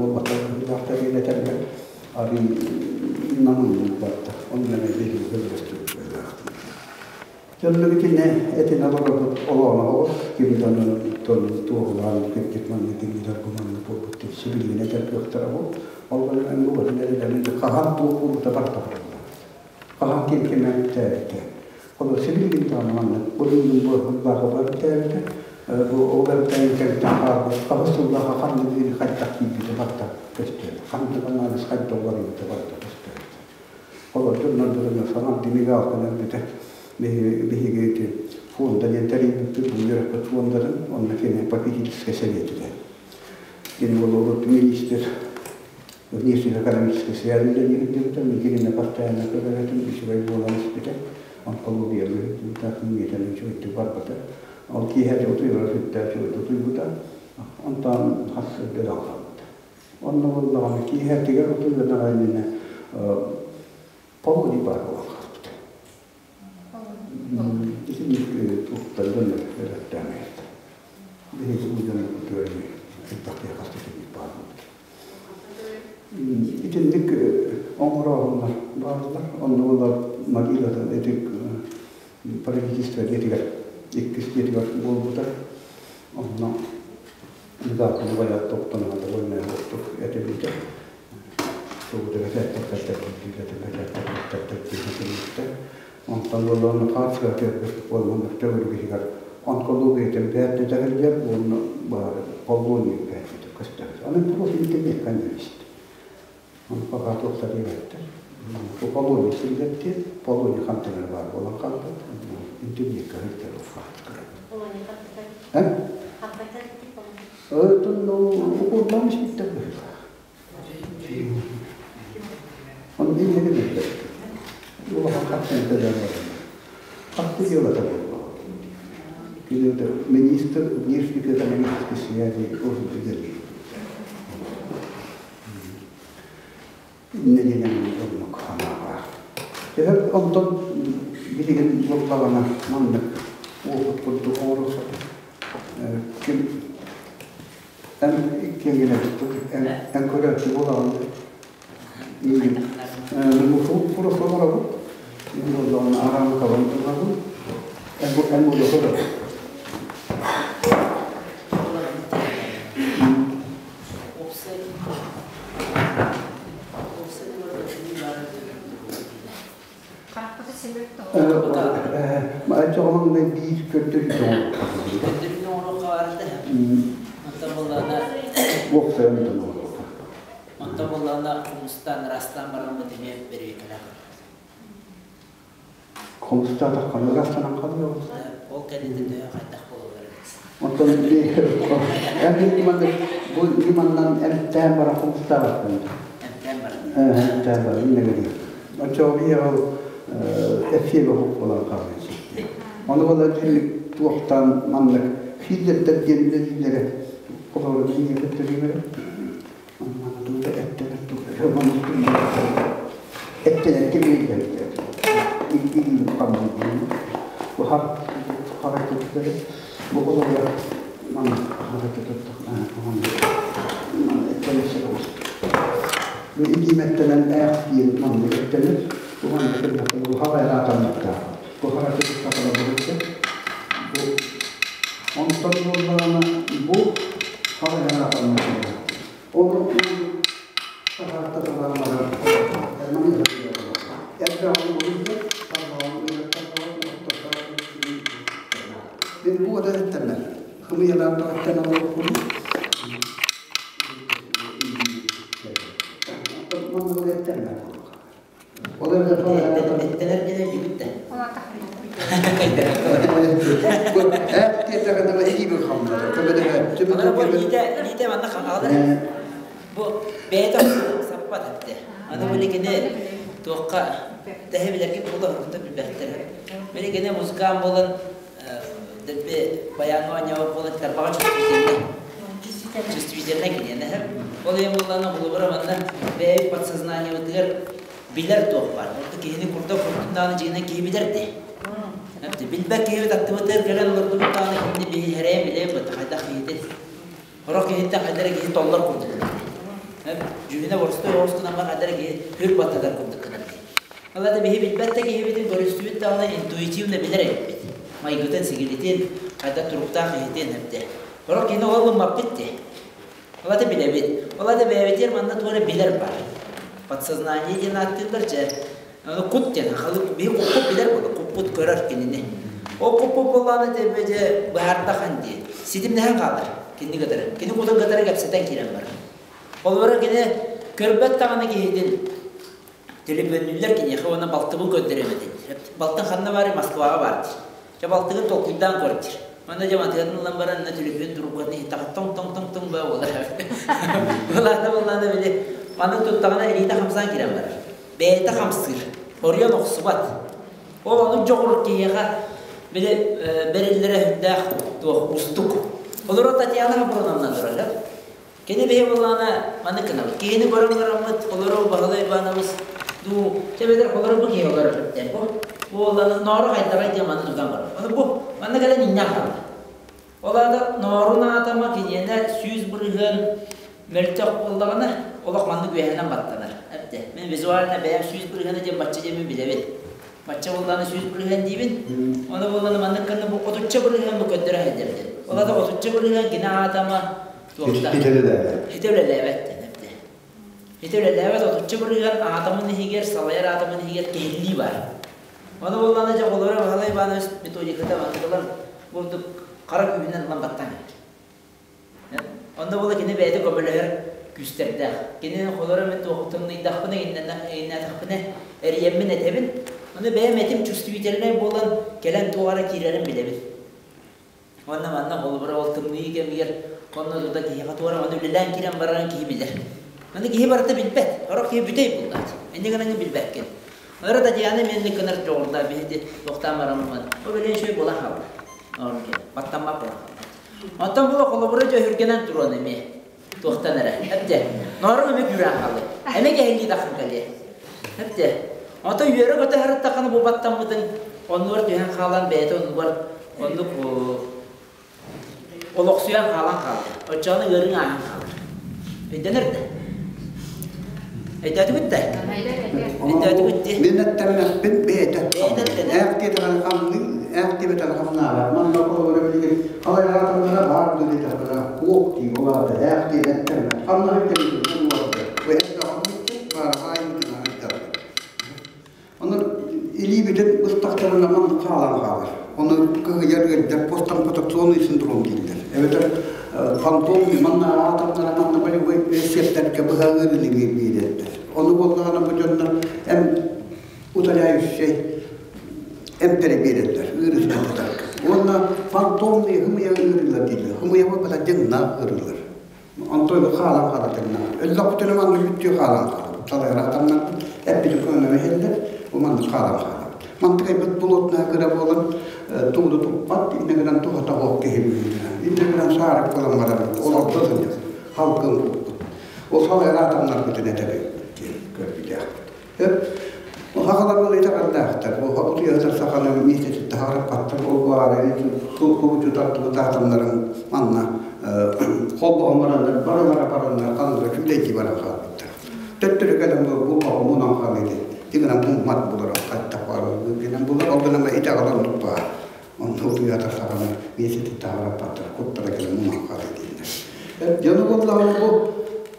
Буолбатах быһыылаахтар диэн этэллэр. Арыый намыһын барда. Онно эмиэ биһиги көмөлөстүбүт быһыылаах. Дьоннук итиннэ этинэ олорорбут олооно оҕус, ким да онон туоһулаан кырдьык маннык кинилэр бу маннык буолбут деп сибилигин этэр кыахтара ол. Ол гынан бу этилэр хаһан туох буолбута барыта барыллар. Хаһан ким ким эмтээбитэ. Ол сибилигин даҕаны маннык былырыын бу баҕа эмтээбитэ. Бу ол эмтээһин кэмтэн хаалбыт хаһыс сыллааҕы ханнык биири хайдах киирбитэ барыта көстөр. Ханнык анализ хайдах уларыйбыта барыта көстөр. Олор дьоннорбутун саҥа димигалканы өлбүтэ. Биһиги ити фонда диэн тэрийбиппит, бу үөрэхпит фондатын, онно кини попечительскай сэбиэт этэ. Кини буолуобут министр внешних экономических связей үлэлиир диэбитэ, кинини постоянно көрөр үчүгэй буолан испитэ. Онкологияга үһүттүбүтэ, миэтэн үчүгэйдик барбыта. Ол киэһэ утуйара сүрдээх үчүгэйдик утуйбута. Онтон хас сылга хаалбыта. Онно буоллаҕына киэһэтигэр утуйбатаҕа иннинэ полудень баар буолан хаалбыта. Итинник туохтан дьоннор өлөрдөөн Биһиги бу дьоннорбутугар элбэх киһи хас да итинник баар буолбут. Итинник оҥорооһуннар бааллар. Онно буолар могилата ити правительство дьиэтигэр иккис дьиэтигэр буолбута. Онно Мигалканы байаат топтон довольно оттук этилбитэ. Онтон буоллаҕына хаачыга кэлбит буоллун төгүрүгүһүгэр онкология бээтэ уонна полоний бээтэ көстөр. Аны просто интернет есть. Он пока туохтар диэбэттэр. Бу полоний силлэттиэн, полоний хантан баар буолан хаалбыт. Интернетка сылдьар хаачыга. Полоний хантан? Э? Хантан Укуоллаан испиттэр быһыылаах. Ону инники билбэт. Улахан хаттан төлөөн Хатты дьыалата буолла. Кини министр внешних экономических связей үлэлиир. Иннинэн оннук санаалаах. Төһө онтон билигин буоллаҕына маннык уопут курдук оҥоруохха ким эн иккиэҥҥин эн эн көрөөччү буолаҕын просто олоробут мин буоллаҕына араамыкабын ылабын эн бу эн буолуо көрөбүн Оччоҕо биир көрдөрүүтэ Көрдөрүүнү оҥоруохха баар да. Онтон буоллаҕына уопсайын оҥоруохха. Онтон буоллаҕына хомустаан ыраастаан бараммыт эмиэ бэрэбиэркэлээх. Хомустаатаххына ыраастанан хаалыаҕын. Ол кэнниттэн төһө хайдах буолаллар эбит. Онтон эн бу ньыманнан эмтээн баран хомустаабаккын. Эмтээн баран. Эмтээн баран иннэ Оччоҕо биһиэхэ эфиэгэ буолан хаалыан сөп. Ону буолар итинник туохтаан маннык филлердэр диэн үлэлииллэрэ холобура биһиги көрдөрүүмэрэ манна тугу эттэнэр тугу эттэнэр кимиилэр илиин хаммыт бу хар характеристары бу холобура манна бу илиимэттэнэн ээх диэн маннык эттэнэр бу маннык бу хабайраатаммыттаах бу характеристикалар бу онтон буоллаҕына бу хабайраатаммыттаах ол Мин бу эттэммэр хымыйалаан тоҕуттан олорбун Ол Эттэнэр диэн өйдүүбүт да. Илиитэ манна хаалар. Бу бэйэтэ саппат этте. Аны билигини туохха тэһэ билэргэ буола орунта билбэттэр. Билигини музыкант буолан дэлби баяҥҥа оонньообут буолан тарбаҕа чувствительнай. Чувствительнай киниэнэ. Ол иһин буоллаҕына холобура манна бэйэбит подсознаниебытыгар билэр туох баар. Орто киһини курдук курдук даҕаны дьиҥинэн киһи билэр дии. Билбэт киһибит аттыбытыгар кэлэн олордубут даҕаны кинини биһи хэрэйэн билэбит хайдах киһитин. Сорох киһиттэн хайдах эрэ киһи толлор курдук. Дьүһүнэ боростуой оҕус гынан баран хадара киһи хүр баттатар курдук гынар дии. Ол аата биһи билбэт да киһибитин көрүстүбүт даҕаны интуитивно билэр эбиппит. Майгытын, сигилитин, хайдах туруктаах иһитин эбдэ. Сорох киһини ол ылыммаппыт дии. Ол аата билэбит. Ол аата бэйэбитигэр манна туора билэр бар. Подсознание диэн ааттыыллар дьэ. Аны кут диэн халы биһи куппут билэр буолла, куппут көрөр кинини. Ол куппут буоллаҕына дьэ дьэ быһаардахан дии. Ситимнэһэн хаалар кинини кытары. Кини кутун кытары кэпсэтэн киирэн барар. Холобура кини көрбөт даҕаны киһитин төлөпүөннүүллэр киниэхэ уонна балтыбын көрдөрүөм этэ диир. Балтын ханна баарый Москваҕа баар диир. Дьэ балтыгын толкуйдаан көр диир. Манна дьэ матыгатын ылан баран на төлөпүөн туруккатын иһиттэҕэ тоҥ тоҥ тоҥ тоҥ баа буолар. Былаана былаана били маннык туттаҕына илиитэ хамсаан киирэн барар. Бэйэтэ хамсыыр, оруйан охсубат. Ол оннук дьоҕур киһиэхэ били бэриллэрэ сүрдээх туох уустук. Олору Татьяна Хаброновна турар. Кини биһи буоллаҕына маннык гынабыт. Киһини көрөн бараммыт, олору Баһылай Иванович дуу, эбэтэр олору бу киһи олорор диэн бу. Бу буоллаҕына ноору хайдаҕай диэн манна тутан барар. Ону бу манна кэлэн инньэ хаалла. Ол аата ноорун аатама киниэнэ 100% мөлтөх буоллаҕына олох маннык үөһэнэн баттанар. Эбдэ. Мин визуально бэйэм 100%-ы диэн бачча диэммин билэбин. Бачча буоллаҕына 100% диибин. Ону буоллаҕына маннык гына бу 30% бу көрдөрө сылдьар диэн. Ол аата 30% кини аатама Хитэ үлэлээбэт. Хитэ үлэлээбэт диэн эбдэ. Хитэ үлэлээбэт 30% аатамын иһигэр, салайар аатамын иһигэр киһиллии баар. Ону буоллаҕына дьэ холобура Баһылай Иванович методиката маннык бурдук хара күүһүнэн ылан баттаан кэлэр. Онно буола кини бэйэтэ көмөлөһөр күүстэрдээх. Кини холоро мен туохтумнуйдахпына, иннээтэхпинэ эрийэммин этэбин. Ону бэйэм этим чувствительнай буолан кэлэн туох эрэ киирэрин билэбин. Уонна манна холобура ол тымныы кэмигэр онно тута киһиэхэ туора ону үлэлээн киирэн барарын киһи билэр. Аны киһи барыта билбэт. Сорох киһи бүтэй буллаат. Инньэ гынан билбэккин. Ара Татьяна менник гынар дьоҕурдаа биһиги туохтаан бараммын. Ол билэн үчүгэй буола хаалла. Баттаммат буола хаалла. Оттон була холобура дьөһүргэнэн туруон эмиэ. Туохтан эрэ. Эпте. Ноорун эмэ күүрээн хаалла. Эмэ кэһиллии тахсан кэлиэ. Эпте. Онтон үөрэ-көтө сырыттаххына бу баттаммытын оннугар түһэн хаалан бэйэтэ оннугар оннук олохсуйан хаалан хаалар. Оччоҕуна ыарыҥ ааһан хаалар. Өйдөнөр да? Өйдөөтүгүт да? Өйдөөтүгүт дии. Мин эттэммэппин бэйэтэ. Ээх диэтэҕин хамныы, ээх диэбэтэҕин хамнаабат. Манна холобура билигин халай аатымнара баар диэтэххинэ куок дии ол аата ээх диэн эттэммэт. Хамнаһы кэмитин уорда. Бу эттэ баар хаайбытын аһыйдаллар. Ону илиибитин быстахтарына маннык хаалан хаалар. Ону кыһыйар ыалдьар посттранспортационный синдром дииллэр. Эбэтэр фантом манна аатырдара манна болевой сиэптэргэ быһа ыарыыны биэрэллэр. Ону буоллаҕына бу дьоннор эм утоляющай эмтэри биэрэллэр ыарыытын тутарга. Уонна фантомные хымыйа ыарыылар дииллэр. Хымыйа буолбата дьиҥнаах ыарыылар. Онтон хаалан хаалар дьиҥнаах. Өллөхпүтүнэ манна үттүү хаалан хаалар. Салайараатамнарбыт эппити көмө иһэллэр, бу маннык хаалан хаалар. Мантыкайбыт болотуна кыра буолан тууну туппат, иннэ гынан туһата суох киһи быһыытынан. Иннэ гынан саарык буолан бараммыт, олордо сылдьар, халкын куппут. Ол салайараатамнарбытын этэбит диэн көрбүтээхпит. Сахалар ол итэҕэллээхтэр. Утуйа саханы миэстэтиттэн хараппаттар. Ол баара сулкубучу тартыбыт атамнарын манна холбоһон бараннар барылара бараннар ханныра күүлэйдии баран хаалбыттар. Төттөрү кэлэн бу мунан хаалыйды. Тигинэн муммат булар хаттах бар гинэн булар ол гынан итэҕэл оннук баар. Онно утуйа саханы миэстэтиттэн хараппаттар куттара кэлэн мунан хаалыйдыыллар. Дьону буоллаҕына бу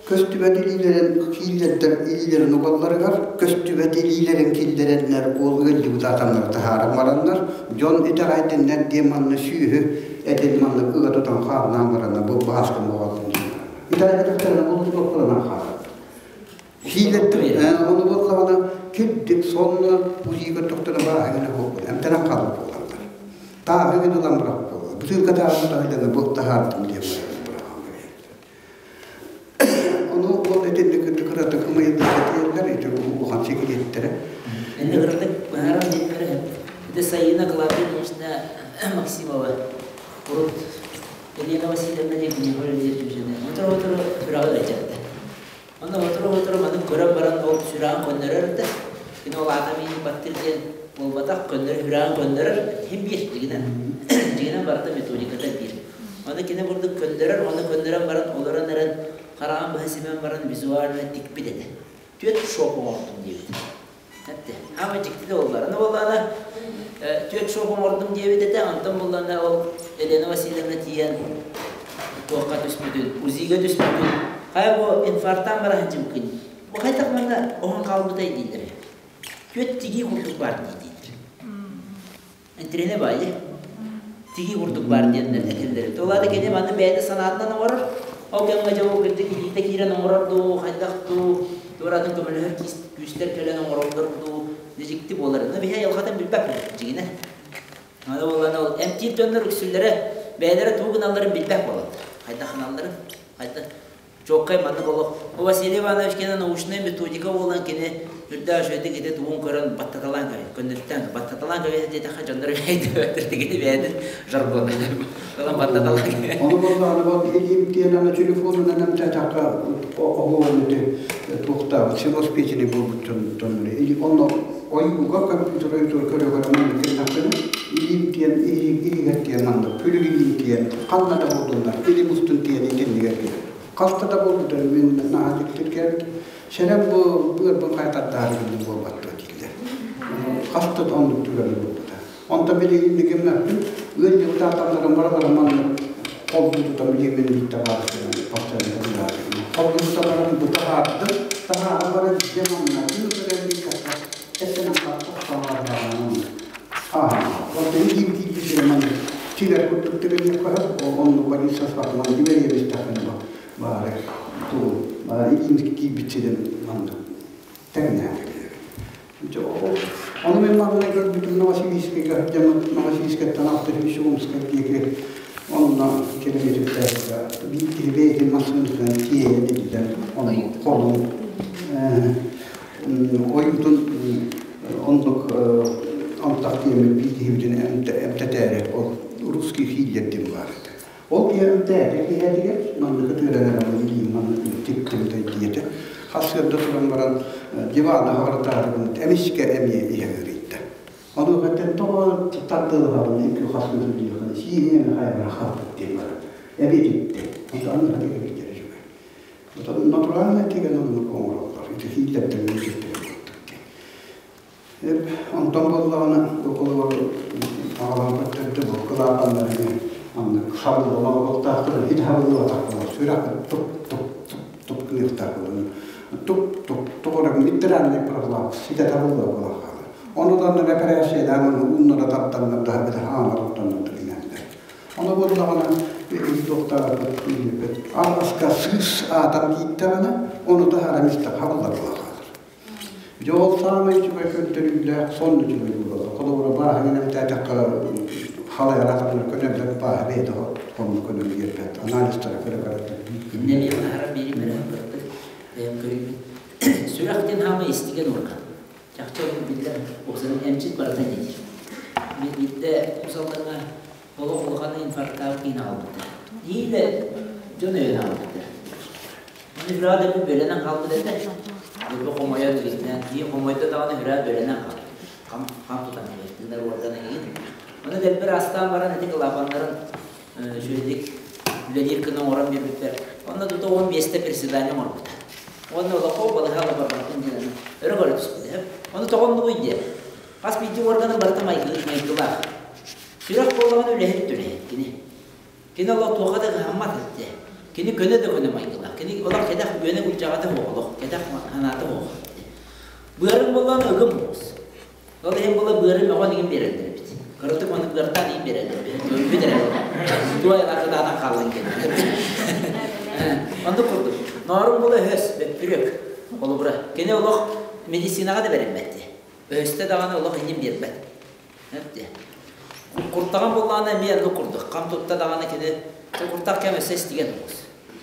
көстүбэт илиилэрин кииллэрдэр илиилэрин угалларыгар көстүбэт илиилэрин киллэрэннэр ол ыалдьыбыт атаннары таһааран бараннар дьон итэҕэйдиннэр диэн манна сүүһү этин маннык ыга тутан хаалнаан баранна бу бааскын буолаллын итэҕэйбэтэхтэринэ булутуохтарынан хаалар Сиилэттим ону буоллаҕына кирдик сонно УЗИ көрдөхтөрө бааһыгына буолбут эмтэнэн хаалбыт буолаллар тааһыгын ылан бырахпыт буолаллар бытыылка тааһын таһыйдана бу таһаардым диэн Ону ол итинник кыратык ымыйыллыыта тиийэллэр, ити улахан сикилиэттэрэ. Инне кыратык быһааран диэппэрэ ити Сайыына Клавдия Ильинична Максимова урут Елена Васильевна диэн киниэхэ үлэлиир түмсүүнү отура-отура сүрэҕи ыалдьарда. Онно отура-отура маннык көрөн баран ол сүрэҕин көннөрөр да кини ол аата миигин баттыр диэн буолбатах көннөрөр сүрэҕин көннөрөр иһин биир дьигинэн дьигинэн барыта методиката биир. Аны кини курдук көннөрөр, оны көннөрөн баран олорон эрэн. Хараҕын быһа симэн баран визуально тикпит этэ. Түөрт шоп оҥордум диэбит. Этте. Ама дьикти да буоллар. Аны буоллаҕына түөрт шоп оҥордум диэбит этэ. Онтон буоллаҕына ол Елена Васильевна тиийэн туохха түспүтүн, УЗИга түспүтүн, хайа бу инфарктаан бара сылдьыбыккын. Бу хайдах манна оһон хаалбытай дииллэр. Түөрт тигии курдук баар дии дииллэр. Интириэһинэй баайы. Тигии курдук баар диэннэр этэллэр. Ол аата кини манна бэйэтэ санаатынан оҥорор. Ол кэмҥэ дьэ ол кырдьык илиитэ киирэн оҥорор дуу, хайдах дуу, туоратын көмөлөһөр күүстэр кэлэн оҥороллор дуу, дьикти буолар. Но биһи айылҕатын билбэппит дьигинэ. Аны буоллаҕына ол эмтиир дьоннор үксүллэрэ бэйэлэрэ тугу гыналларын билбэт буолаллар. Хайдах гыналларын, хайдах Чуолкай маннык олох. Бу Василий Иванович кини научнай методика буолан кини үрдээх үчүгэйдик ити тугун көрөн баттаталаан көрө, көннөрүттээн баттаталаан көрө диэтэххэ дьоннор өйдөөбөттөр кини бэйэтин жаргона. Ылан баттаталаан. Ону боллаҕына бол илиим диэн аны телефонунан эмтээтэххэ оһуон ити туохтаабыт селоспиэтини буолбут дьоннор или онно ойууга компьютер ойуутугар көрө-көрө маннык гыннахпына илиим диэн илиигэр тиийэн маннык күлүк илиим тиийэн ханна да буоллуннар илим устун тиийэн итиннигэр киирэр хаста да буолбута мин наһаа дьиктиргээбит сэрэн бу быарбын хайтардаары гынным буолбат дуо дииллэр хаста да оннук түгэн буолбута онтон билигин кимнэппин ыалдьыттааталларын бара маннык холбуу тутан билигин биирдэ баар холбуу тута баран бу таһаардым таһаара баран дьэ манна күн көрөн биир эсэнэн Тилер курдук тигениэххэ оннук больница саҕалан имэриэбистэххинэ баары туу баары киирбит сирин маннык тэҥнээн Ону мен манна көрбүтүм Новосибирскайга сылдьаммыт Новосибирскайтан Автофиш Омскай диэки онно километрдээҕигэ биир киһи бэйэтин массыынатынан тиэйэн илдьэн ону холун Ойуутун оннук антах диэммит биир киһибитин эмтэтээри ол русский филлер диэн баар этэ. Ол киһи эмтээри киһиэтигэр маннык ытыыран эрэ илиим маннык типтим диэтэ. Хас сыарда туран баран дивана хаҕырытаарыбын эмискэ эмиэ иһэ ыарыйда. Ону эттэн тоҕо тардыалаһабын икки хас күн сылдьыаххын сииһиҥ хайабара хаалбыт диэн баран эбиэт иттэ. Онтон аны эбиттэр үчүгэй. Натуральнай деген оннук оҥороллор. Ити хиилэртэн миигиттэн курдук дии. Онтон буоллаҕына около аҕалан көрдөрдө бу кылаапаннарыгар маннык хабыллама буолуохтаахтар ити хабыллыбатах буолар сүрэх тук тук тук тук гыныахтаах буолар тук тук тук эрэ миттиранный пролапс ситэ табыллар буолар хаалар ону даннар эпэрээссийэлээн ууннара тартаннар да эбэтэр хаанар оттоннор да гинэллэр Ону буоллаҕына туохтаабыт билбэт. Алҕаска сыыс аатан киирдэҕинэ, ону таһааран истэх хабыллар буолар. Дьэ ол саамай үчүгэй көрдөрүүлээх сонно үчүгэй буолар. Холобура бааһынан эмтээтэххэ халайара ханна көнөллөр бааһы бэйэтэ хонно көнөн биэрбэт. Анализтара көрө-көрө Иннэ эмиэ таһааран биэрим эрэ кырдык бэйэм көрүүбүн. Сүрэх диэн хаамай истигэн орган. Чахчы ол биллэр уопсайынан эмчит барыта диир. Биирдэ усалларга олох улахан инфарктаах киин аҕалбыттар. Иилэ дьон өйөн аҕалбыттар. Аны Хүрээ да бөлөнөн хаалбыт этэ. Бу хомойон илиитинэн, кии хомойдо даҕаны Хүрээ бөлөнөн хаалбыт. Хам, хам тутан тыынар уоргана иһин. Аны дэлбэр астаан баран ити клапаннарын үчүгэйдик үлэлиир гына оҥорон биэрбиттэр. Онно тута 10 миэстэ приседание оҥорбута. Уонна олоххо балыһа барбатын диэн өрө көрө түспүтэ. Ону тоҕо оннугуй диэн. Хас биирдии уорганы барыта майгылаах. Сүрэх буоллаҕына үлэһит үлэһит кини. Кини олох туохха да кыһаммат этэ. Кини көнө да көнө майгылаах. Кини олох кэтэх үөнэ күлдьэҕэтэ суох олох, кэтэх санаата суох. Быарыҥ буоллаҕына ыгым муус. Ол иһин була быары мөҕөн игин биэрэллэр эбит. Кыратык ону быартаан игин биэрэллэр эбит. Өлбүт эрэ. Туой кытаанах хааллан кэллэ. Оннук курдук. Ноорун була өһөс, бөппүрүөк. Холобура, кини олох медицинаҕа да бэриммэт. Өһөстө даҕаны олох иннин биэрбэт. Куртаҕын буоллаҕына эмиэ оннук курдук. Хам тутта даҕаны кини куртах кэм өссө истигэн оҕус.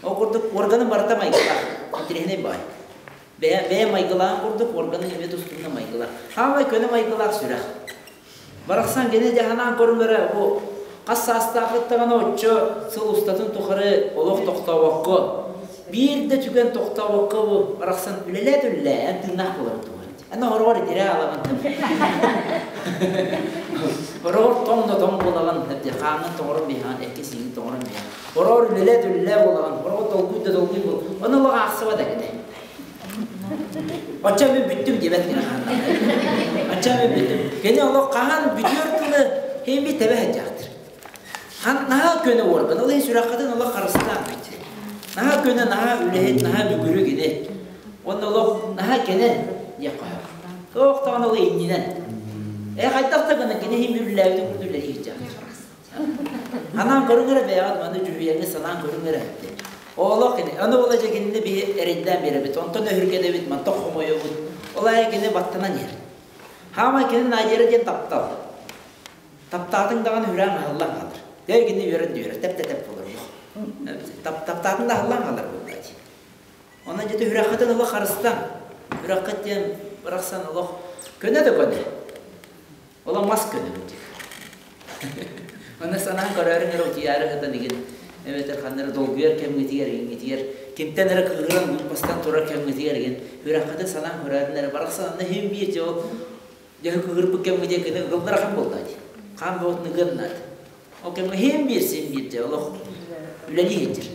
Ол курдук органын барыта майгылаах. Интириэһинэй баай. Бэйэ, бэйэ майгылаан курдук органын эмиэ тустууна майгылаах. Хаамай көнө майгылаах сүрэх. Барахсан кини дьаһанаан көрүҥ бу хас саастаахыт даҕаны оччо сыл устатын тухары олох тохтообокко биир да түгэн тохтообокко бу барахсан үлэлээт үлэлээ эн тыыннаах буолар туһа. Эн оһороҕор итирэ аламын Хороҕор тоҥ да тоҥ буолаҕын, хааҥҥын тоҥорон биһэҕин, экки сиигин тоҥорон биһэҕин. Хороор үлэлээ да үлэлээ буолаҕын, хороҕо долгуй да долгуй буол. Ону олох аахсыбат эбит. Оччо мен бүттүм диэбэт гына хаанна. Оччо мен бүттүм. Кини олох хаһан бүтүөр тылы хейми тэбэ сылдьаахтыр. Хан наһаа көнө уорган, ол иһин сүрэххитин олох харыстаан бүт. Наһаа көнө, наһаа үлэһит, наһаа бүгүрү кини. Уонна олох наһаа кэнэн диэххэ сөп. Туох даҕаны ол иннинэн. Э хайдах да гына кини иһин үлэлээбитин курдук үлэлии сылдьаахтыр. Анаан көрүҥ эрэ бэйэҕит маны дьүһүйэҥҥэ санаан көрүҥ эрэ. Олох кини, аны ол эдьэ кинини биһи эрэйдээн биэрэбит, онтон өһүргэнэбит, мантан хомойобут. Ол аайы кини баттанан иһэр. Хаамай кини Надера диэн таптал. Таптаатыҥ даҕаны үрээн аһыллан хаалар. Дьэ кини үөрэн да үөрэр, тэп да тэп буолар олох. Таптаатыҥ да аһыллан хаалар буолла дии. Онон дьэ үрэххитин олох харыстаҥ. Үрэххит диэн бырахсан олох көнө да көнө. Ола мас көнө кырдьык. Онно санаан көрөөрүҥ эрэ утуйаары сытан игин эбэтэр ханна эрэ долгуйар кэмҥитигэр игиҥҥитигэр кимтэн эрэ кыыһыран быыппастан турар кэмҥитигэр игин үрэххитин санаан көрөөрүн эрэ барахсан онно иһин биир дьэ ол дьэ кыыһырбыт кэмҥитигэр кини ыгыллар ахан буолла дии. Хаан боҕутун ыгыан наада. Ол кэмҥэ иһин биир син биир дьэ олох үлэлии сылдьар.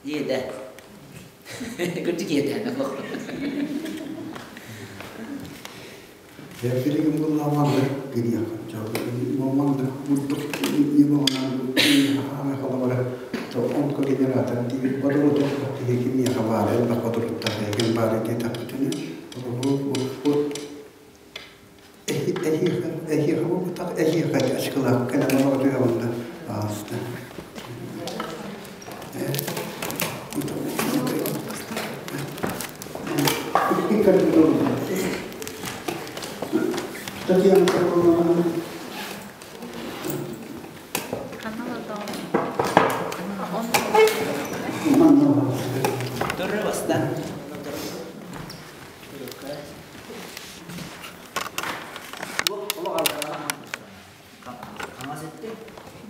Диэтэ. Кырдьык иэдээн олох. Билигин буллааманнык гиниэхэ маннык бурдук ньымаҕынан хаамай холобура онкогенератор диир бодорута киһи кимиэхэ баара элбэх бодоруттаах эйгэн баара диэтэхпитинэ эһиэхэ эһиэхэ буолбатах эһиэхэ ачыкылаах кэлэн олордуйа уонна ааста Татьяна Павловна. Турра баста. Хаҥас өттө.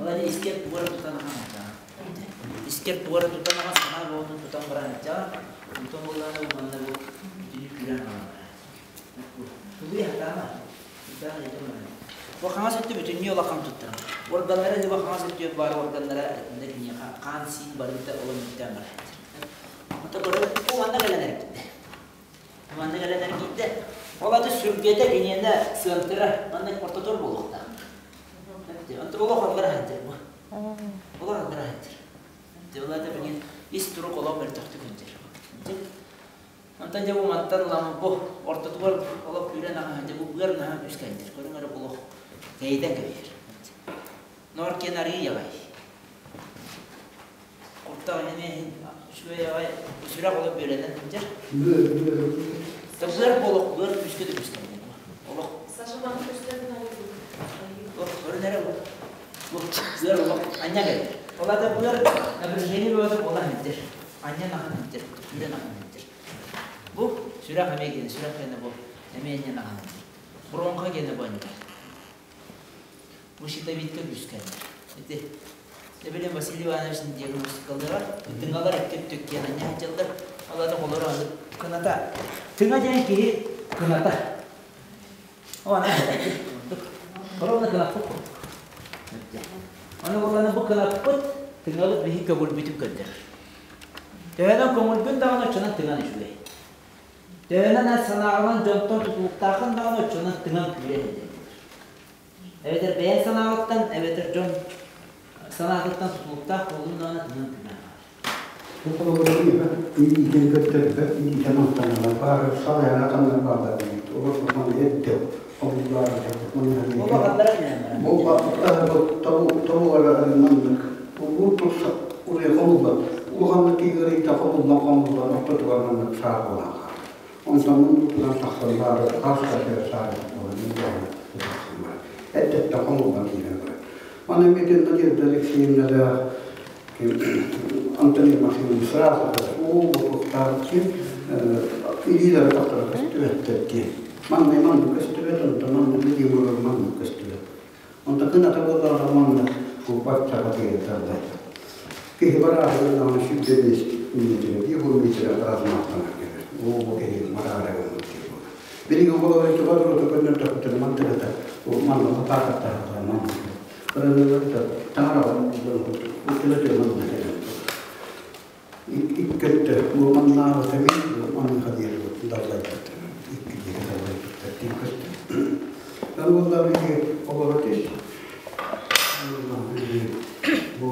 Ол ани искер туора тутан ахан Искер туора тутан ахан санаа боотун тутан баран аччаҕа. Онтон буоллаана бу манна бу бүтүнүү күрэн хаалар. Тугуй хатаама. Бу хаҥас өттө бүтүннүү улахан туттарар. Органнара либо хаҥас өттүгэр баар органнара этинде киниэхэ хаан-сиин барыта олон бүттээн барар. Ото көрө бу манна кэлэн эргитте. Манна кэлэн эргийдэ. Ол аты сүргэтэ киниэнэ сыантыра манна ортотор буолуохтаах. Онто олох аллара сылдьар бу. Олох аллара сылдьар. Ол аты билигин ис турук олох мөлтөхтүк сылдьар. Онтон дьэ бу мантан ылан бу ортотугар олох күүрэн аҕаһа дьэ бу быар наһаа күүскэ сылдьар. Көрүҥ эрэ олох тэйитэн кэбиһэр. Ноор киэн арыый аҕай. Куртах эмиэ иһин үчүгэй аҕай сүрэх олох бүөлэнэн сылдьар. Быар олох быар күүскэ да күүскэ олох. Саша вам көстөр Көрүн эрэ бу. Бу быар олох анньа кэлэр. Ол ата быар напряжение бөҕөтө буола сылдьар. Анньан ахан сылдьар, күүрэн ахан сылдьар. Бу сүрэх эмиэ киэнэ, сүрэх киэнэ бу эмиэ анньан ахан сылдьар. Бронха киэнэ бу анньар. Бу щитовидка күүскэ анньар. Ити Эбэлин Василий Иванович диагностикалыыра тыҥалар икки өттүккэ анньа сылдьаллар. Ол ата холоро кыната. Тыҥа диэн киһи кыната. Ол ана курдук. Хоровна кынаппыт курдук. Аны буоллаҕына бу кынаппыт тыҥабыт биһи көҥүлбүтүн көрдөрөр. Төһөнөн көҥүлгүн даҕаны оччонон тыҥан үчүгэй. Төһөнөн эн санааҕынан дьонтон тутулуктааххын даҕаны оччонон тыҥан күүрэн иһэр. Эбэтэр бэйэҥ санааҕыттан, эбэтэр дьон санаатыттан тутулуктаах буоллун даҕаны тыҥан күүрэн хаалар. Бу холобура илиитин көрдөрбөт, илиитин аттаналар баары салайан атаннар бааллар диэбит. Олор манна эрдэ Бу маннык хомуллан улаханнык киһи хомуллан хомуллан ортотугар маннык саа буолан онтон муннутунан тахсан баары хас да саа буолан эрдэттэн хомуллан киирэн барар. Аны метен Надежда Алексеевна да Антонина Максимовна сразу уу бутуктаах илиилэрэ тахтара көстүбэттэр диэн. Манна манна көстүбэт, онтон манна билигин манна көстүбэт. Онтон кыната буоллаҕына манна баччаҕа тиийэ Киһи барааһын 105 метрэ, 1 метрэ размахтанар кэлэр. Оо, бу киһи мараара гыммыт киһи буолар. Билигин холобура туга турута көннөрдөхпүтүнэ мантыгата манна таататтаһаллар манна. Таҥара Икки өттө муоманнаабыта мин маныаха диэри даллайбыт. Икки диэки даллайбыттар диэн көстөр. Аны буоллаҕына биһиги олоро түс. Бу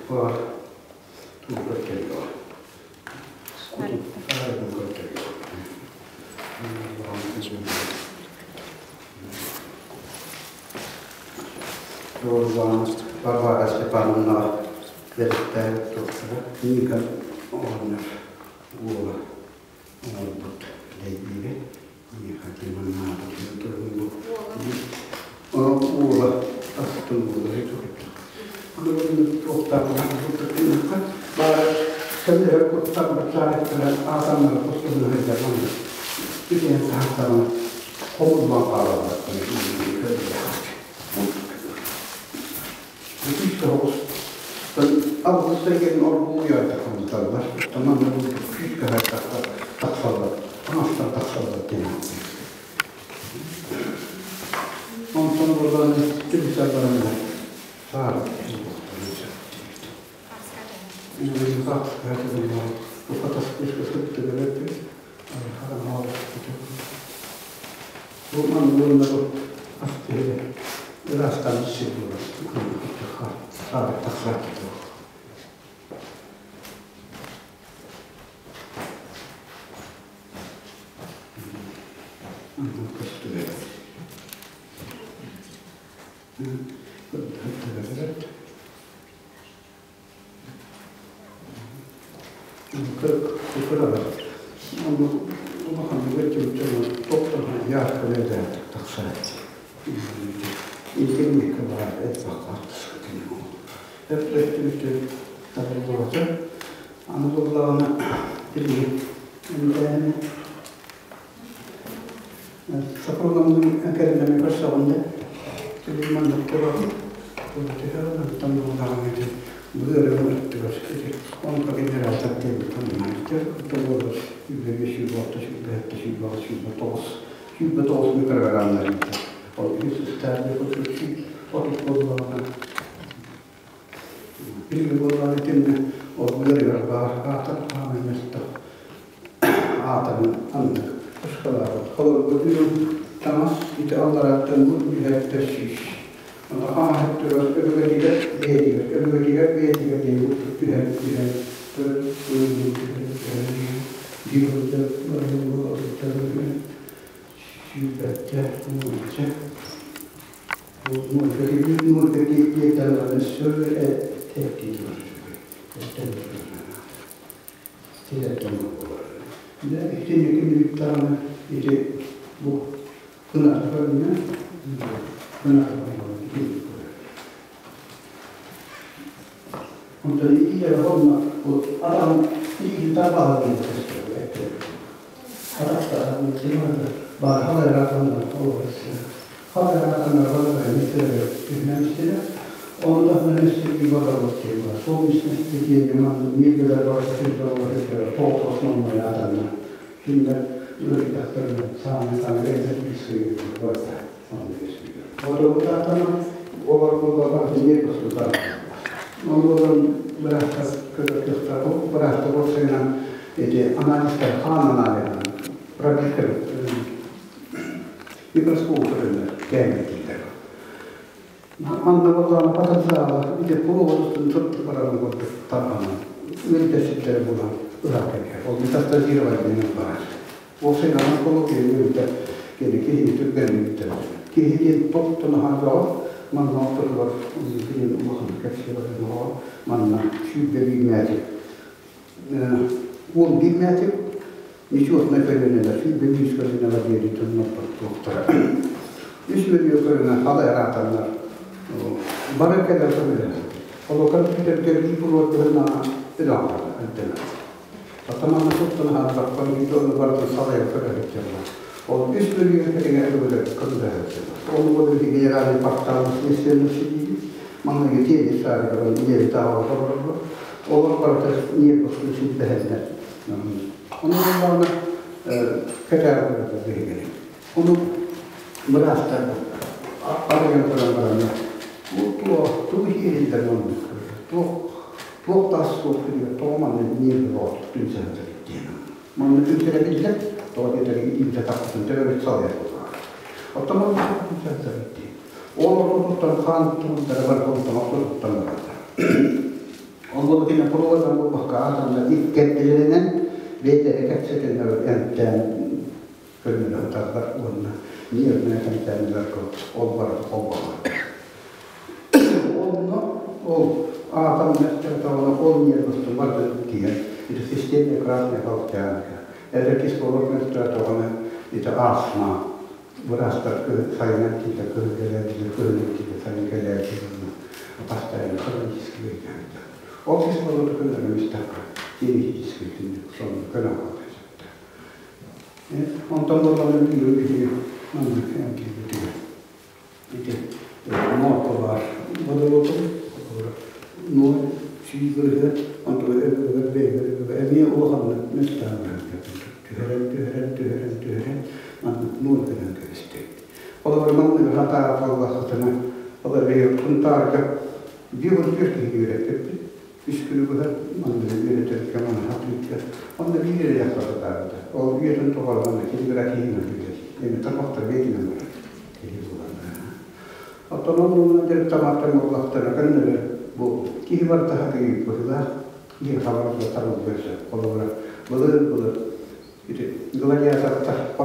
баар туу көрдөрүөҕэ. Кутун арыгын көрдөрүөҕэ. Варвара Степановнаҕа бэлэхтээбит туохтара Никон оҕонньор уола оҥорбут дэйбиирэ миэхэ уола астын уола баара көмөлөһөр куттарбыт саарыктара аатаннары кустунна сылдьар үтүөн саһахтарына хомуллан хаалаллар. Алгыстайгын оргууйа хомуталлар. Таманна күүскэ тахсаллар. Таҥастан тахсаллар диэн. Онтон буолан түмсэ баранна саар Туох да суох күнүгэр тоҕо манна ньиэрбэ бөҕөтүк түмсэ сылдьабыт диэн. Манна түмсэрэ биллэр, тоҕо диэтэр илиитэ тахпытын төбөбүт салайар буоллаҕа. Оттон манна түмсэ сылдьабыт дии. Ол ортотуттан хаан туруттара бар онтон ортотуттан бараллар. Ол буолла проводан буолбакка аатанна иккэрдилэринэн бэйэлэрэ кэпсэтэннэр эмтээн көннөрөн тардар уонна ньиэрбинэ эмтээннилэргэ ол барыта холбоһор. Онно ол аатам мөттөтөҕүнэ ол ньиэрбэттэн барытын тиийэн ити системная красная волчанка, это кислород мөттөтөҕүнэ ити астма быраастар сайынан тиийдэ кыһын кэлээччилэр кыһынын тиийдэ сайын кэлээччилэр постоянно хронический ыйдаабыттар. Ол кислороду көннөрөн истэххэ химический түннүк сонно көнө хаалта. Онтон буоллаҕына билигин биһиги маннык эмтиирбитигэр ити нуопка баар бодоруотум ноль сүүс онтон өбүгэр бэйгэр эмиэ улаханнык мөстөөн түһэрэн түһэрэн түһэрэн түһэрэн маннык ноль гынан кэбистэ. Холобур маннык хатаара буоллаххытына олор Сунтаарга биир түөрт киһини үөрэппиппит. Үс күнү быһа маннык үөрэтэргэ манаха түмүккэ. Онно биир эрэ дьахтар сатаабыта. Ол үйэтин тухары манна телеграфиянан үлэлиир. Эми тарбахтар бэйэтинэн барар киһи буолан. Оттон оннунан дьарыктамматтан буоллахтара көннөрү бу киһи барыта хатыйык быһыылаах киһи хабар табыллыан сөп. Холобура, былыр-былыр ити гладиатордар.